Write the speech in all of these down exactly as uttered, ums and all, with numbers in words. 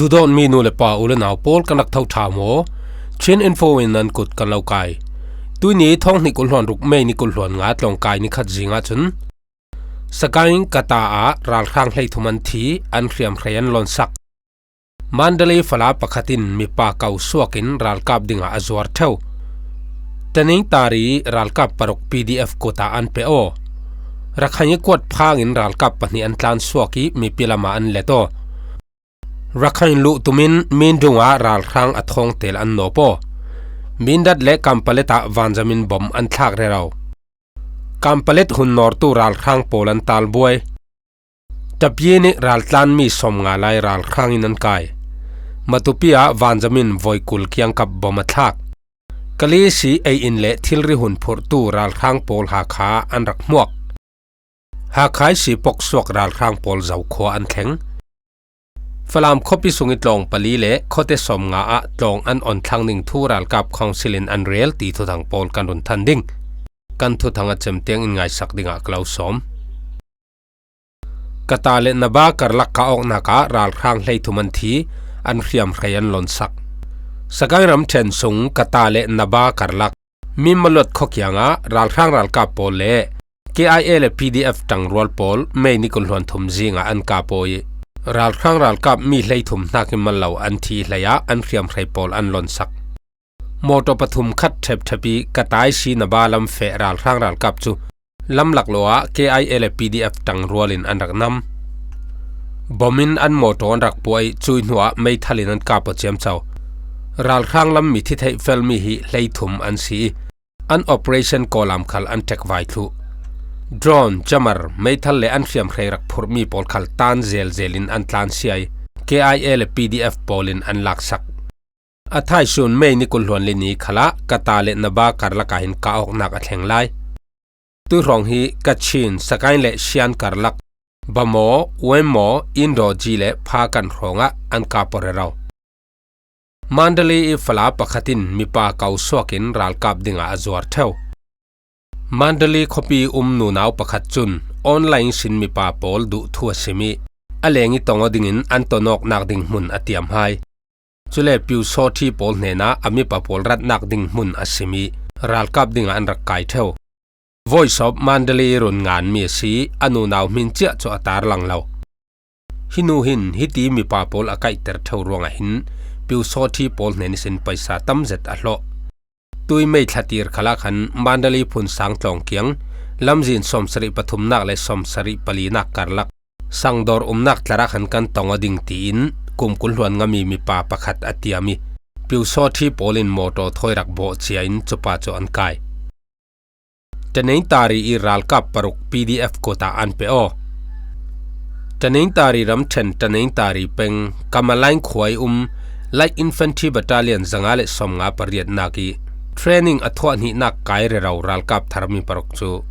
Duhdawtmi nu le pa, u le nau pawl, kan rak tho ṭha maw? Chin Info in nan kut kan lo kai. Tuini thawng hnih kul hluan ruk, May ni kul hluan nga, tlawngkai ni khat zingah cun Sagaing Kata ah ralhrang hleithum an thi, an hriamhrei an lawnsak. Mandalay fala pakhat in mipa ko suakin ralkap dingah a zuar ṭheu. Tanintari ralkap paruk P D F kut ah an pe aw. Rakhine kuat phangin ralkap pahnih an tlan suak i mipi lamah an let aw. Rakhine luh tumin Mindaung ah ralhrang a thawngtel an nawp aw. Mindat le Kanpetlet ah vanzamin bom an thlak rero. Kanpetlet hun nawrtu ralhrang pawl an talbuai. Tapiin ih raltlanmi sawmnga lai ralhrang in an kai. Matupi ah vanzamin voi kul kiangkap bom a thlak. Kalisi ei in le thilri hun phurhtu ralhrang pawl Hakha an rak hmuak. Hakha ih si pok suak ralhrang pawl Zokhua an thleng. Falam khuapi sung ih tlawng pali le khuate sawmnga ah tlawng an on thlang ding thu ralkap council in an rel ti thuthang pawl kan run than ding. Kan thuthang a cem tiang in ngaisak dingah ka lo sawm. Kata le Naba karlak kah awknak ah ralhrang hleithum an thi, an hriamhrei an lawnsak. Sagaing ramṭhen sung Kata le Naba karlak Minmaluat khua kiangah ralhrang ralkap pawl le K I A le P D F ṭangrual pawl May ni kul hluan thum zingah an kap aw ih, ralhrang ralkap mi hleithum hnakin mal lo an thi hleiah an hriamhrei pawl an lawnsak. Mawtaw pathum khat ṭhepṭhep ih Kata ih si Naba lam feh ralhrang ralkap cu lamlak lo ah K I A le P D F ṭangrual in an rak nam. Bom in an mawtaw an rak puah ih cuih hnuah meithal in an kap aw ciamco. Ralhrang lam mi thi theih felmi hi hleithum an si ih an operation kawlam khal an ṭekvai thluh. Drone, jammer, meithal le an hriamhrei rak phurhmi pawl khal tan zelzel in an tlansia ih K I A le P D F pawl in an laksak. A thaisun May ni kul hluan li ni khalah Kata le Naba karlak ah hin kah awknak a thleng lai. Tuihrawng hi Kachin, Sagaing le Shan karlak Bhamo, Wemmo, Indoji le Phakan hrawngah an kap aw rero. Mandalay ih fala pakhat in mipa ko suakin ralkap dingah a zuar ṭheu. Mandalay khuapi um nunau pakhat cun online sin mipa pawl duh thu a sim ih a leng ih tong aw dingin an ton awknak ding hmun a tiam hai. Cule Pyusawṭhi pawl hnenah a mipa pawl ratnak ding hmun a sim ih ralkap dingah an rak kai ṭheu. Voice of Mandalay ih run nganmi a si ih a nunau hmin ciah cu a tarlang lo. Hi nu hin hiti mipa pawl a kaihter ṭheu ruangah hin Pyusawṭhi pawl hnen ihsin paisa tam zet a hlawh. Tui May thlatir khalah khan Mandalay phunsang tlawng kiang lamzin sawmsarih pathumnak le sawmsarih palinak karlak sangdawr umnak tlarah khan kan tong aw ding tiin kum kul hluan ngami mipa pakhat a tiam ih Pyusawṭhi pawl in mawtaw thawi rak bawh cia in cupa cu an kai. Tanintari ih ralkap paruk P D F kut ah an pe aw. Tanintari ramṭhen Tanintari peng Kamalain khua ih um Light Infantry Battalion zanga le sawmnga pariatnak ih training a thuah hnihnak kai rero ralkap tharmi paruk cu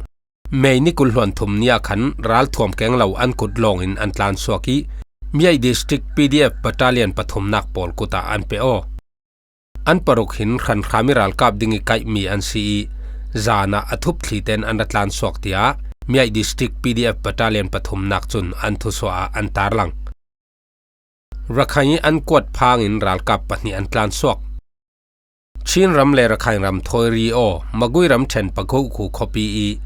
May ni kul hluan thum ni ah khan ralthuam keng lo an kut lawngin an tlansuak ih Miaih District P D F Battalion pathumnak pawl kut ah an pe aw. An paruk hin hranhram ih ralkap ding ih kaihmi an si ih zan ah a thup thli tein an ra tlansuak, tiah Miaih District P D F Battalion pathumnak cun an thusuah ah an tarlang. Rakhine ih an kuat phangin ralkap pahnih an tlansuak. Chin ram le Rakhine ram thawi ri aw Magway ramṭhen Pakhoku khuapi ih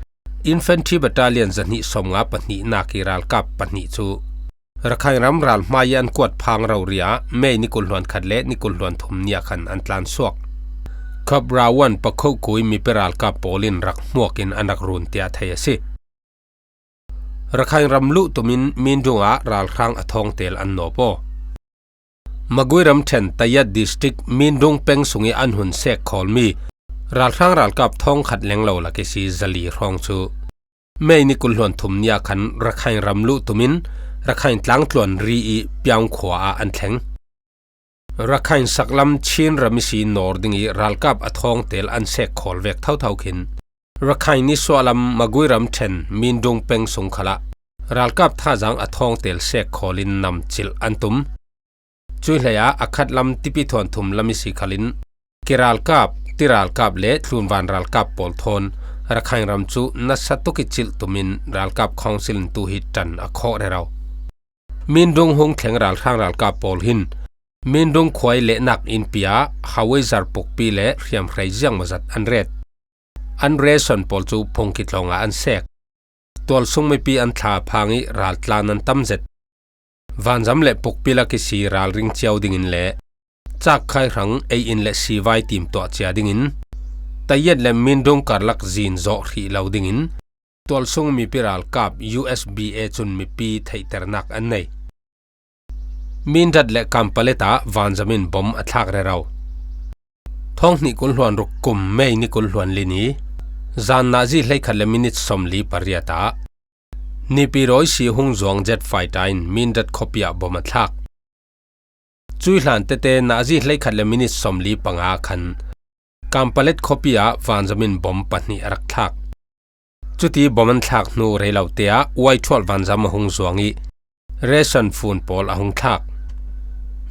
Infantry Battalion zahnih sawmnga pahnihnak ih ralkap pahnih cu Rakhine ram ralhmai ih an kuat phang rori ah May ni kul hluan khat le ni kul hluan thum ni ah khan an tlansuak. Khop Rawan Pakhoku ih mipi ralkap pawl in rak hmuak in an rak run tiah thei a si. Rakhine ram luh tumin Mindaung ah ralhrang a thawngtel an nawp aw. Magway ramṭhen Tayad District Mindaung peng sungih an hun sek khawlmi ralhrang ralkap thawngkhat lenglo lak ihsi zali hrawng cu May ni kul hluan thum ni ah khan Rakhine ram luh tumin Rakhine tlangtluan ri ih Piang khua ah an thleng. Rakhine saklam Chin ram ihsi nawr ding ih ralkap a thawngtel an sek khawl vek thotho khin Rakhine nisuahlam Magway ramṭhen Mindaung peng sung khalah ralkap thazaang a thawngtel sek khawl in namcilh an tum. Cuih hleiah a khatlam tipi thuanthum lam ihsi khalin kiralkap, tiralkap le tlunvan ralkap pawl thawn Rakhine ram cu nasa tuk ih cilh tumin ralkap council in tu hi ṭan a khawh rero. Mindaung hung thleng ralhrang ralkap pawl hin Mindung khuai lehnak innpi ah hawizar pukpi le hriamhrei ziangmawzat an ret. An ration pawl cu phungki tlawngah an sek. Tualsung mipi an thla a phang ih raltlan an tam zet. Vanzam le pukpi lak ihsi ralring cio dingin le cakkhai hrang ei-in le sivai timtuah cia dingin Tayet le Mindung karlak zin zawh hrih lo dingin tualsung mipi ralkap U S B A cun mipi theihternak an nei. Mindat le Kanpalet ah vanzam in bom a thlak rero. Thawng hnih kul hluan ruk kum May ni kul hluan li ni zan nazi hleikhat le minit sawmli pariat ah Nipirawi si hung zuang jet fighter in Mindat khuapi ah bom a thlak. Cui hlan tete nazi hleikhat le minit sawmli panga khan Kanpalet khuapi ah vanzam in bom pahnih a rak thlak. Cuti bom an thlak hnu rei lo te ah Waithual vanzam a hung zuang ih ration fun pawl a hung thlak.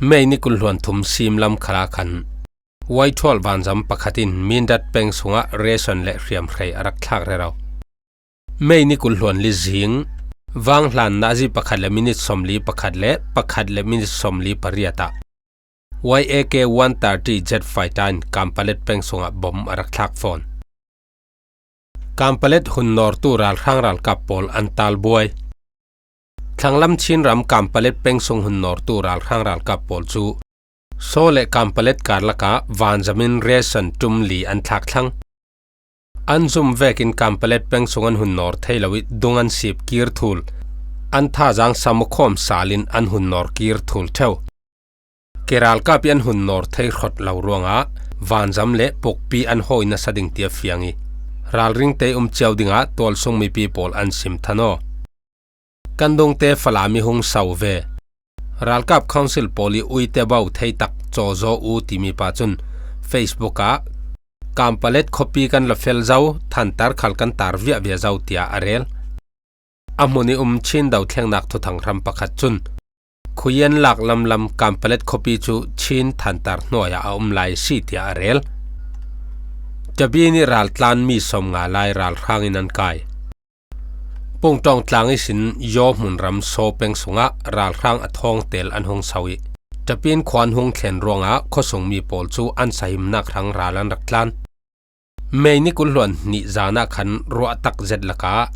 May ni kul hluan thum sim lam khalah khan Waithual vanzam pakhat in Mindat peng sungah ration le hriamhrei a rak thlak rero. May ni kul hluan li zing vanghlan nazi pakhat le minit sawmli pakhat le pakhat le minit sawmli pariat ah Y A K one thirty jet fighter in Kanpalet peng sungah bom a rak thlak fawn. Kanpalet hun nawrtu ralhrang ralkap pawl an talbuai. Thlanglam Chinram Kanpalet peng sung hun nawrtu ralhrang ralkap pawl cu Saw le Kanpalet karlak ah vanzam in ration tum li an thlak thlang. An zum vekin Kanpalet peng sung an hun nawr thei lo ih dung an sip kir thul. An thazaang samukhawm sal in an hun nawr kir thul ṭheu. Keralkap ih an hun nawr thei hrawt lo ruangah vanzam le pukpi an hawi nasa ding ti a fiang ih ralringte ih um cio dingah tualsung mipi pawl an sim than aw. Kan dungte Falam ih hung so ve. Ralkap Council pawl ih uite bo theitak Cawzaw U timi pa cun Facebook ah Kanpalet khuapi kan la fel zo, thantar khal kan tar viahviah zo, tiah a rel. A hmun ih um Chin dothlengnak thuthang hram pakhat cun khui an lak lamlam Kanpalet khuapi cu Chin thantar hnuai ah a um lai a si, tiah a rel. Ṭapi nih raltlanmi sawmnga lai ralhrang in an kai. Pungṭawng tlang ihsin Yaw hmunram Saw peng sungah ralhrang a thawngtel an hung so ih Ṭapin khua an hung thlen ruangah khuasungmi pawl cu an sahimnak hrang ral an rak tlan. May ni kul hluan hnih zan ah khan ruahtak zet lakah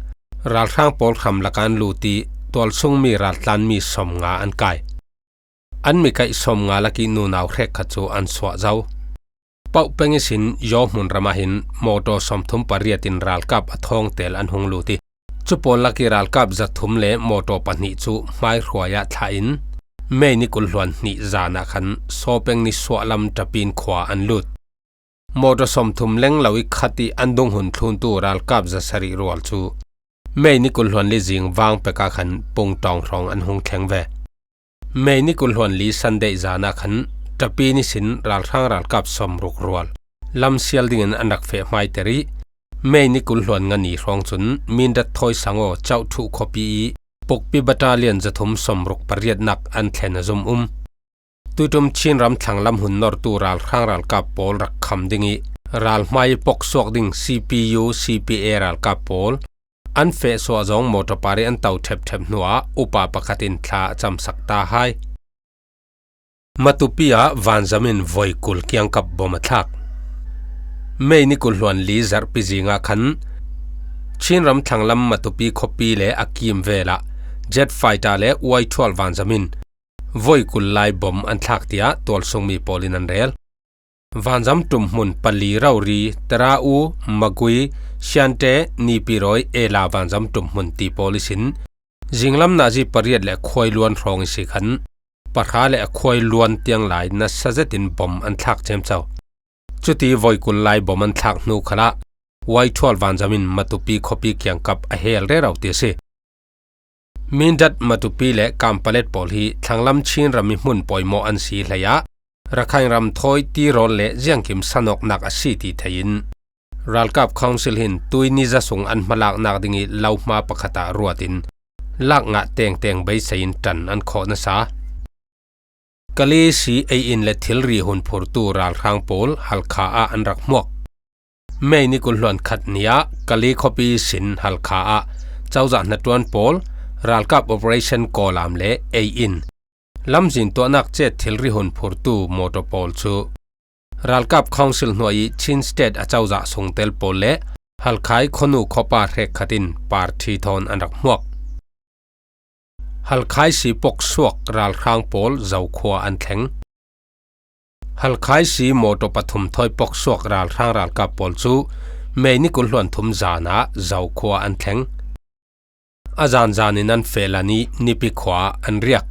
ralhrang pawl hram lakah an lut ih tualsungmi raltlanmi sawmnga an kai. An mikaih sawmnga lakih nunau hrekkhat cu an suah zo. Pauh peng ihsin Yaw hmunram ah hin mawtaw sawmthum pariat in ralkap a thawngtel an hung lut ih cu pawl lakih ralkap zathum le mawtaw pahnih cu hmaihruai ah thlah in May ni kul hluan hnih zan ah khan Saw peng ni suahlam Ṭapin khua an lut. Mawtaw sawmthum leng lo ih khat ih an dung hun thluntu ralkap zasarih rual cu May ni kul hluan li zing vang pek ah khan Pungṭawng hrawng an hung thleng ve. May ni kul hluan li Sunday zan ah khan Ṭapin ihsin ralhrang ralkap sawmruk rual lamsial dingin an rak feh hmaiter ih May ni kul hluan nga ni hrawng cun Mindat thawisangaw Cauhthuh khuapi ih pukpi battalion zathum sawmruk pariatnak an thlen a zum um. Tuiṭum Chinram thlanglam hun nortu ralhrang ralkap pawl rak kham ding ih ralhmai ih poksuak ding C P U, C P A ralkap pawl an feh suah zong mawṭaw par ih an to ṭhepṭhep hnuah upa pakhat in thla a camsak ta hai. Matupi ah vanzam in voi kul kiangkap bom a thlak. May ni kul hluan li zarhpi zing ah khan Chinram thlanglam Matupi khuapi le a kim vel ah jet fighter le uaithual vanzam in voi kul lai bom an thlak, tiah tualsungmi pawl in an rel. Vanzam ṭumhmun pali rori, Terau, Magui, Siante, Nipirawi, Ela vanzam ṭumhmun ti pawl ihsin zinglam nazi pariat le a khuai luan hrawng ihsi khan pahra le a khuai luan tiang lai nasa zetin bom an thlak ciamco. Cuti voi kul lai bom an thlak hnu khalah uaithual vanzam in Matupi khuapi kiangkap a hel rero ti a si. Mindat, Matupi le Kanpalet pawl hi thlanglam Chinram ih hmun pawimawh an si hleiah Rakhine ram thawi tirawl le ziangkim sanawknak a si ti thei in ralkap council hin tuini za sung an hmalaknak ding ih lohma pakhat ah ruat in lak ngah tengteng beisei in ṭan an khawh nasa. Kali si ei-in le thilri hun phurtu ralhrang pawl Halkha ah an rak hmuak. May ni kul hluan khat ni ah Kali khuapi sin Halkha ah cozah hnaṭuan pawl, ralkap operation Kawlam le ei-in Lamzin tuahnak cet thilri hun phurtu mawṭaw pawl cu ralkap council hnuai ih Chin State acozah sungtel pawl le Halkhai khuanu khuapa hrekkhat in parṭhi thawn an rak hmuak. Halkhai si poksuak ralhrang pawl Zokhua an thleng. Halkhai si mawṭaw pathum thawi poksuak ralhrang ralkap pawl cu May ni kul hluan thum zan ah Zokhua an thleng. A zanzan in an fehlan ih Nipi khua an riak.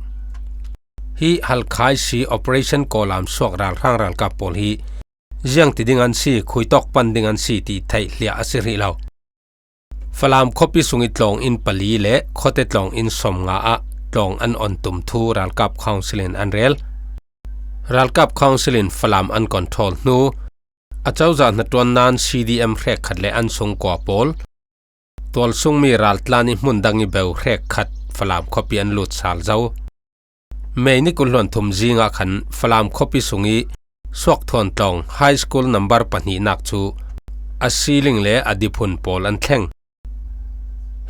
Hi Halkhai si operation kawlam suak ralhrang ralkap pawl hi ziangti ding an si, khuitawk pan ding an si ti theih hliah a si hrih lo. Falam khuapi sung ih tlawng inn pali le khuate tlawng inn sawmnga ah tlawng an on tum thu ralkap council in an rel. Ralkap council in Falam an control hnu acozah hnaṭuan nan C D M hrekkhat le an sungkua pawl, tualsungmi raltlan ih hmun dang ih beu hrekkhat Falam khuapi an lut sal zo. May ni kul hluan thum zing ah khan Falam khuapi sung ih Suakthuan tlawng high school number pahnihnak cu a ceiling le a diphun pawl an thleng.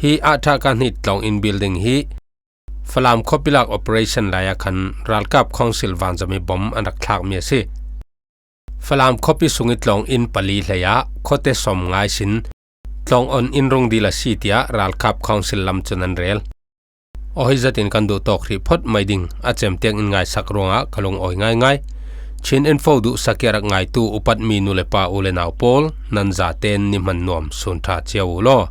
Hi Ahṭhakahnih tlawng inn building hi Falam khuapi lak operation lai ah khan ralkap council vanzam ih bom an rak thlakmi a si. Falam khuapi sung ih tlawng inn pali hlei ah khuate sawmnga ihsin tlawng on inn rung dil a si, tiah ralkap council lam cun an rel. Aw, hi zat in kan duh tawk hrih phot mai ding a cem tiang in ngaisak ruangah ka lungawi ngaingai. Chin Info duhsak ih a rak ngaitu upatmi nu le pa, u le nau pawl, nan zaten ni hman nuam sun ṭha cio uh law.